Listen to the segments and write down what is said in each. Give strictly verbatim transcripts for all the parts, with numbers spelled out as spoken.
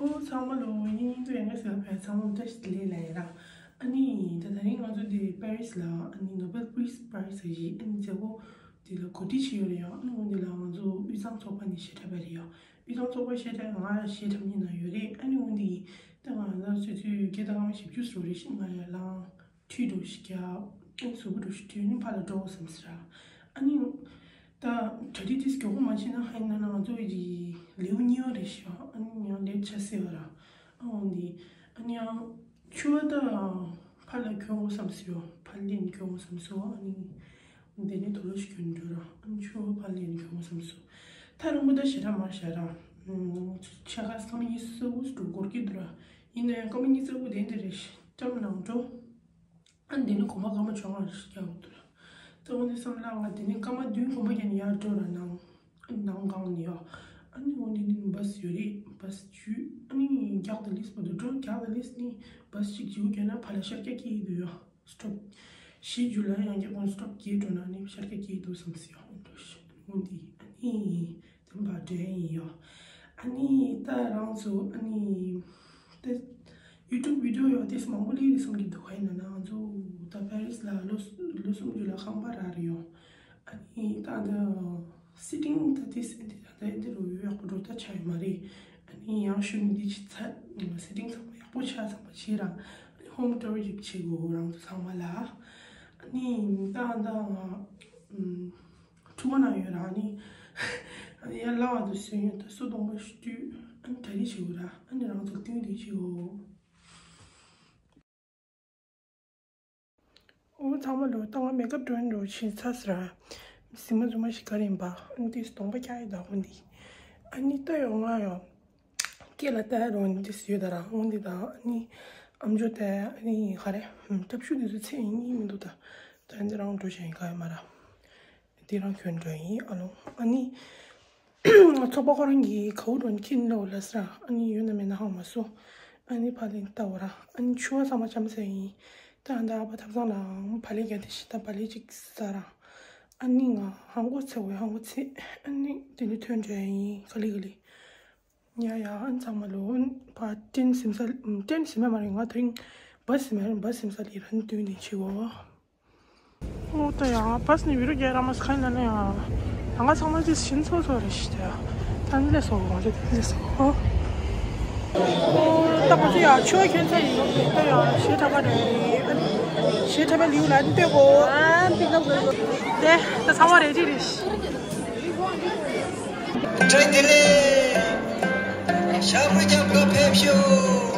ཨོ་ཚང་མ་ལོ། ཡིན་ཡིན་དུ་ཡང་ག་ཟེར་བ། ཚང་མ་བཀྲ་ཤིས་བདེ་ལེགས་ལ་ཡིན་ར། ཨ་ནི་ད་ད་རིང་ང་ཚོ་འདི་པེ་རིས་ལ་ཨ་ནི་Nobel Peace Prize ཟེར་གྱི་ཨ་ནི་མཛད་སྒོ་འདི་ལ་གོ་སྒྲིག་བྱས་ཡོད་རེད་ཡ། ཨ་ནི་འོ་འདི་ལ་ང་ཚོ་དབུས་གཙང་ཚོགས་པ་ནས་ཞལ་གྲངས་པ་རེད་ཡ། དབུས་གཙང་ཚོགས་པ་ཞལ་གྲངས་ང་ཞལ་གྲངས་གཉིས་ན་ཡོད་རེད། ཨ་ནི་འོ་འདི་ད་ང་ཚོ་ཚོད་ཚོད་བརྒྱ་དང་ལྔ་བཅུ་ཞེ་བཅུ་ཟེར་རེད། ཤི་ང་ཡ་ལང་ཐུའི་འགྲོ་ཞིག་རྒྱག་ཨ་ནི་གཟུགས་པོ་འགྲོ་ཞིག་དུས་ནི་ཕར་ལ་འགྲོ་བསམ་ཟེར་ར། ཨ་ནི། ད་གྲ་སྒྲིག་དེ་མགྱོགས་པོ་མ་བྱས་ན་ཧ་ཡིན་ན་ང་ཚོ་ཡི་ལེའུ་གཉིས་པ་རེད་ཤག་ཨ་ནི་ཡང་ལེཊ་ཆགས་སྲིད་པ་ར། ཨ་འོ་འདི། ཨ་ནི་ཡང་ཆུ་བ་ད་ཕར་ལ་གྱོན་དགོས་བསམ་སོང་། ཕར་ལེན་གྱོན་དགོས་བསམ་སོང་། ཨ་ནི་འདི་ནས་དུག་ལོག་ཞིག་གྱོན་འགྲོ་ར། ཨ་ནི་ཆུ་བ་ཕར་ལེན་གྱོན་དགོས་བསམ་སོང་། ཐག་རིང་པོ་ད་ཞེ་དྲག་མ་བཞག་ར། ཆ་ག་སྐར་མ་ཉི་ཤུ་རྩ་དགུ་འགྲོ་འགོར་གྱི་འདུག་ར། ཡིན་ན་ཡང་སྐར་མ་ཉི་ཤུ་རྩ་དགུ་དེ་འདི་རེད། ཤག་ཊམ་ནང་འགྲོ། ཨ་འདི་ནི་གོམ་པ་སྐར་མ་བཅོ་ལྔ་རེ་ཞིག་རྒྱག་འདུག་ར། ད་འོ་འདི་བསམ་ལ་ང་འདི་ནི་སྐར་མ་བདུན་གོམ་པ་རྒྱག་ནས་ཡར་འགྲོ་ར། ནང་ནང་སྒང་ནས་ཡ། ཨ་ནི་འོ་འདི་ནི་བྷ་སི་ཡོད་རེད། བྷ་སི་བརྒྱུད་ཨ་ནི་རྒྱག་ཏུ་ལིས་པོ་འདུག་འགྲོ། རྒྱག་ཏུ་ལིས་ནི་བྷ་སི་གཅིག་བརྒྱུད་རྒྱག་ན་ཕར་ལ་ཤར་རྒྱག་གི་འདུག་ཡ། སི་ཊོབ་བཞི་བརྒྱུད་ལ་ཡང་རྒྱག་གོང་སི་ཊོབ་བརྒྱད་འགྲོ་ན་ནི་ཤར་རྒྱག་གི་འདུག་བསམ་སི་ཡ། འོ་འགྲོ་ཤི་འོ་འདི་ཨ་ནི། དེ་འབའ་འདྲ་ཡིན་ཡོ། ཨ་ནི་ད་རང་ཚོ་ཨ་ནི་ད་ཡུ་ཊུབ་བི་ཌི་ཡོ་ཡོད་དེ་མང་པོ་ལས་རེ་སོང་གི་འདུག་ག་ཡིན་ན་ང་ཚོ་ད་པེ་རིས་ལ་ལོ་ལོ་གསུམ་རྒྱུད་ལ་ཁང་པ་རག་རེད་ཡོ། ཨ་ནི་ད་ད་སི་ཊིང་ད་དེ་སི་ཊིང་ད་ད་འདི་རུ་ཡོད་ཡག་པོ་འགྲོ་ད་ཆ་ཡོད་མ་རེད། ཨ་ནི་ཡང་ཞུ་ནི་འདི་ཆི་ཚ་སི་ཊིང་ཚང་མ་ཡག་པོ་ཆ་ཚང་མ་བྱེད་ར། ཨ་ནི་ཧོམ་ཊུར་ཅིག་བྱེད་དགོས་རང་ཚོ་ཚང་མ་ལ། ཨ་ནི་ད་ད་ང་ཨུམ། ཕྲུ་གུ་ན་ཡོད་ར་ནི། ཡར་ལངས་བ་དང་སོན་ཡོད་ད་སོ་གདོང་པ་ཞུ་དུས་ཨ་ནི་གྲ་སྒྲིག་བྱེད་དགོས་ར། ཨ་ནི་རང་ཚོ་བསྟུན་དེ་བྱེད་དགོས། ཨོ་ཚང་མ་ལོ། ད་ང་མེག་ཨབ་འགྲོ་ཡིན་འགྲོ་བྱེད་ཚར་ཟེར་ར། གཟིགས་མ་འཛུམ་མ་ཞིག་ག་རེ་ཡིན་པ། ཨ་ནི་དེས་གདོང་པ་སྐྱ་ཡི་བདག་པོ་འདི། ཨ་ནི་ལྟ་ཡོང་ང་ཡོང་། སྐེ་ལ་བལྟ་རོགས་འདི་ཡོད་ད་ར། འོང་འདི་དང་ཨ་ནི་ཨམ་ཅོག་བལྟ། ཨ་ནི་ག་རེ་ཨམ་ཀྲབ་ཤུ་འདི་ཚོ་ཚེ་ཡིན་གཉིས་མི་འདུག་ད་ད་འདི་རང་འགྲོ་བྱ་ཡིན་ག་ཡོད་མ་ར། འདི་རང་གྱོན་འགྲོ་ཡིན། ཨ་ལོ་ཨ་ནི་ཚོགས་པ་ཁོ་རང་གི་གའུ་འགྲོ་ཁྱིན་ལོ་ལ་ས་ར། ཨ་ནི་ཡོད་ན་མེད་ན་ཧང་མ་སོ། ཨ་ནི་ཕ་ལེན་ལྟ་བ་ར། ཨ་ནི་ཆུ་བ་ཚང་མ་ལྕམ་ས་ཡིན། ད་ཨ་ད་ཨ་ཕ་ཐབ་ཚང་ལའང་ཕ་ལེ་རྒྱ་དེ་ཤི་ད་ཕ་ལེ་ཅིག་ས་ར། ཨ་ནི་ང་ཧང་གོ་ཚེ་བའི་ཧང་གོ་ཚེ། ཨ་ནི་དེ་ནི་ཐོན་འགྲོ་ཡིན་ག་ལི་ག་ལི། ཡ་ཡ་ཨན་ཚང་མ་ལོ། ཕ་ཏྲེན་སིམ་ས་ཏྲེན་སིམ་མ་མ་རེད། ང་དེ་རིང་བ་སིམ་མ་རེད། བ་སིམ་ས་ལི་རན་དུས་ནས་ཆེ་བོ། ཨོ་ད་ཡང་བ་སི་ནི་བི་རུ་རྒྱལ་ར་མ་སི་ཁ་ན་ནི་ཡང་ང་ཚང་མ་ཅི་ཤིན་ཚོ་ཚོ་རེད་ཤི་ད་ཡ། ད་ནི་ལས་སོ་ང་ཚོ་དེ་ལས་སོ། ཨོ་ད་ང་ཚོ་ཡ་ཆོས་ཁྱོད་ཚ་ཡིན་ད་ཡ་ཞེ་དྲག་པ་རེད། ཞེ་དྲག་པ་ལིའུ་ལ་ནི་ལྟོས་གོ། ཨ་པི་ཀབ་གོ་དེ་ད་ཚང་མ་རེད་ཅི་རེད་ཤི། བཀྲ་ཤིས་བདེ་ལེགས། ཞྭ་མོ་རྒྱབ་ལ་ཕེབས་ཤོག་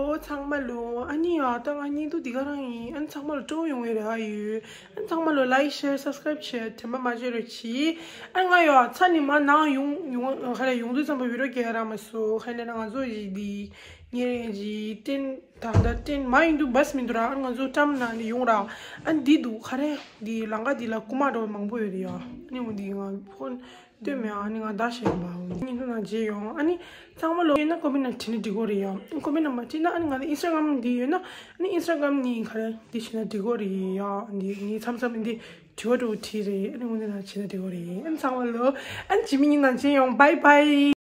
ཨོ་ཚང་མ་ལོ། ཨ་ནི་ཡ་ད་ང་གཉིས་འདུག་འདི་ག་རང་ཡིན། ཨ་ནི་ཚང་མ་ལོ་སྤྲོ་ཡོང་བའི་རེ་བ་ཡོད། ཨ་ནི་ཚང་མ་ལོ་like share subscribe བྱེད་དྲན་པ་མ་བརྗེད་རོགས་གྱིས། ཨ་ང་ཡ་ཚ་ནི་མ་ནང་ཡོང་ཡོང་ཁ་ལ་ཡོང་དུས་ཙམ་པ་video རྒྱག་རག་མ་སོང་། ཁ་ལ་ན་ང་ཚོ་ཡི་འདི་ཉེ་རེ་ཡི་ཏན་ད་ད་ཏན་མ་ཡིན་འདུག་བས་མི་འདུག་ར། ཨ་ང་ཚོ་ཀྲམ་ན་ནི་ཡོང་ར། ཨ་འདི་འདུག་ཁ་རེ་འདི་ལང་ཀ་འདི་ལ་རྐུ་མ་འགྲོ་མང་པོ་ཡོད་རེད་ཡ། ཨ་ནི་འོ་འདི་ང་ཕོན། ལྟོས་མེད། ཨ་ནི་ང་ད་ཞེས་པ་ཉིན་ཐོ་ན་རྗེས་ཡོང་། ཨ་ནི་ཚང་མ་ལོ་ཡོད་ན་ཀོ་མེན་ན་བྲིས་ན་འགྲིག་གོ་རེད་ཡ། ཀོ་མེན་ན་མ་བྲིས་ན་ཨ་ནི་ང་ད་ཨིན་སི་ཊ་གྷ་རམ་འདི་ཡོད་ན་ཨ་ནི་ཨིན་སི་ཊ་གྷ་རམ་ནི་ག་རེ་འདི་བྱས་ན་འགྲིག་གོ་རེད་ཡ། འདི་ངའི་མཚམས་མཚམས་འདི་དྲི་བ་དྲི་བ་བྲིས་རེད། ཨ་ནི་འོ་འདི་ན་བྱས་ན་འགྲིག་གོ་རེད། ཨ་ནི་ཚང་མ་ལོ་ཨ་ནི་ཇི་མི་ཉིན་ན་རྗེས་ཡོང་། bye bye།